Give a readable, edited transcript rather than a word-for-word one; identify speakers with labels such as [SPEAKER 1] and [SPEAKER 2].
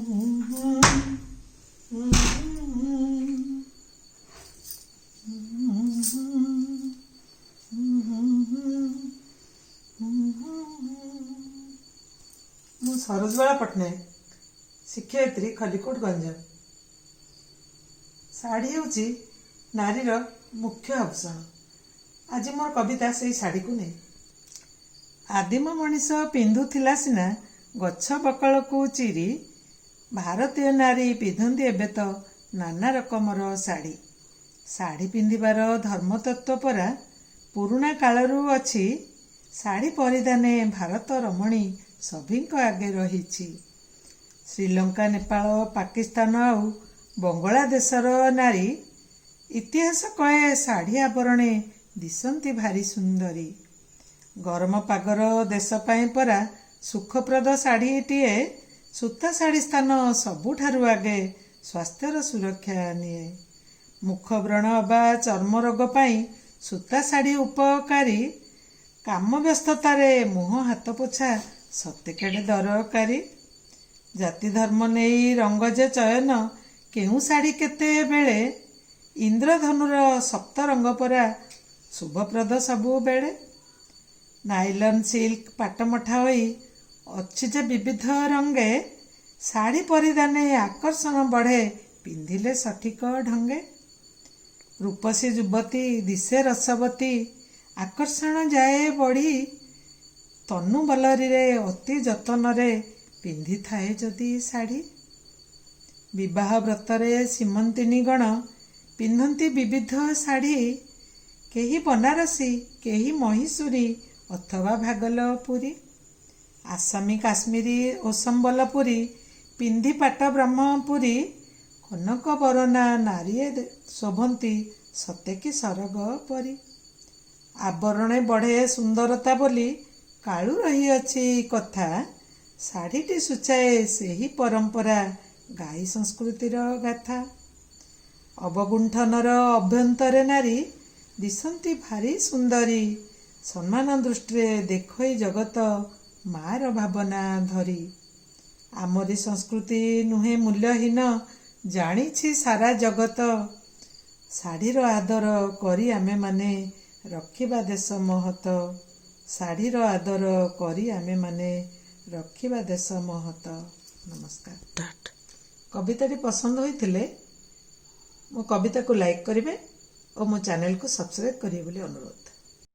[SPEAKER 1] ମୁଁ ସରୋଜବାଳା ପଟ୍ଟନାୟକ, ଶିକ୍ଷୟିତ୍ରୀ, ଖଲିକୋଟ, ଗଞ୍ଜାମ। ଶାଢ଼ୀ ହେଉଛି ନାରୀର ମୁଖ୍ୟ ଆଭୂଷଣ। ଆଜି ମୋର କବିତା ସେଇ ଶାଢ଼ୀକୁ ନେଇ। ଆଦିମ ମଣିଷ ପିନ୍ଧୁଥିଲା ସିନା ଗଛ ବକଳକୁ ଚିରି, ଭାରତୀୟ ନାରୀ ପିନ୍ଧନ୍ତି ଏବେ ତ ନାନା ରକମର ଶାଢ଼ୀ। ଶାଢ଼ୀ ପିନ୍ଧିବାର ଧର୍ମତତ୍ତ୍ୱ ପରା ପୁରୁଣା କାଳରୁ ଅଛି। ଶାଢ଼ୀ ପରିଧାନେ ଭାରତ ରମଣୀ ସଭିଙ୍କ ଆଗେ ରହିଛି। ଶ୍ରୀଲଙ୍କା, ନେପାଳ, ପାକିସ୍ତାନ ଆଉ ବଙ୍ଗଳାଦେଶର ନାରୀ, ଇତିହାସ କହେ ଶାଢ଼ୀ ଆବରଣେ ଦିଶନ୍ତି ଭାରି ସୁନ୍ଦରୀ। ଗରମ ପାଗର ଦେଶ ପାଇଁ ପରା ସୁଖପ୍ରଦ ଶାଢ଼ୀଟିଏ। ସୂତା ଶାଢ଼ୀ ସ୍ଥାନ ସବୁଠାରୁ ଆଗେ ସ୍ୱାସ୍ଥ୍ୟର ସୁରକ୍ଷା ନିଏ। ମୁଖ ବ୍ରଣ ବା ଚର୍ମ ରୋଗ ପାଇଁ ସୂତା ଶାଢ଼ୀ ଉପକାରୀ। କାମ ବ୍ୟସ୍ତତାରେ ମୁହଁ ହାତ ପୋଛା ସତେ କେଡ଼େ ଦରକାରୀ। ଜାତି ଧର୍ମ ନେଇ ରଙ୍ଗ ଯେ ଚୟନ କେଉଁ ଶାଢ଼ୀ କେତେବେଳେ, ଇନ୍ଦ୍ରଧନୁର ସପ୍ତ ରଙ୍ଗ ପରା ଶୁଭପ୍ରଦ ସବୁବେଳେ। ନାଇଲନ୍, ସିଲ୍କ, ପାଟମଠା ହୋଇ ଅଛି ଯେ ବିବିଧ ରଙ୍ଗେ, ଶାଢ଼ୀ ପରିଧାନେ ଆକର୍ଷଣ ବଢ଼େ ପିନ୍ଧିଲେ ସଠିକ ଢଙ୍ଗେ। ରୂପସୀ ଯୁବତୀ ଦିଶେ ରସବତୀ, ଆକର୍ଷଣ ଯାଏ ବଢ଼ି, ତନୁ ବଲରୀରେ ଅତି ଯତନରେ ପିନ୍ଧିଥାଏ ଯଦି ଶାଢ଼ୀ। ବିବାହ ବ୍ରତରେ ସୀମନ୍ତିନୀ ଗଣ ପିନ୍ଧନ୍ତି ବିବିଧ ଶାଢ଼ୀ, କେହି ବନାରସୀ, କେହି ମହୀଶୂରୀ ଅଥବା ଭାଗଲପୁରୀ। ଆସାମୀ, କାଶ୍ମୀରୀ ଓ ସମ୍ବଲପୁରୀ ପିନ୍ଧି ପାଟ ବ୍ରହ୍ମପୁରୀ, କନକ ବରନା ନାରୀଏ ଶୋଭନ୍ତି ସତେକି ସରଗ ପରି। ଆବରଣେ ବଢ଼େ ସୁନ୍ଦରତା ବୋଲି କାଳୁ ରହିଅଛି କଥା, ଶାଢ଼ୀଟି ସୂଚାଏ ସେହି ପରମ୍ପରା ଗାଇ ସଂସ୍କୃତିର ଗାଥା। ଅବଗୁଣ୍ଠନର ଅଭ୍ୟନ୍ତରେ ନାରୀ ଦିଶନ୍ତି ଭାରି ସୁନ୍ଦରୀ, ସମ୍ମାନ ଦୃଷ୍ଟିରେ ଦେଖଇ ଜଗତ ମାର ଭାବନା ଧରି। ଆମରି ସଂସ୍କୃତି ନୁହେଁ ମୂଲ୍ୟହୀନ, ଜାଣିଛି ସାରା ଜଗତ। ଶାଢ଼ୀର ଆଦର କରି ଆମେମାନେ ରଖିବା ଦେଶ ମହତ। ଶାଢ଼ୀର ଆଦର କରି ଆମେମାନେ ରଖିବା ଦେଶ ମହତ। ନମସ୍କାର। କବିତାଟି ପସନ୍ଦ ହୋଇଥିଲେ ମୋ କବିତାକୁ ଲାଇକ୍ କରିବେ ଓ ମୋ ଚ୍ୟାନେଲକୁ ସବସ୍କ୍ରାଇବ୍ କରିବେ ବୋଲି ଅନୁରୋଧ।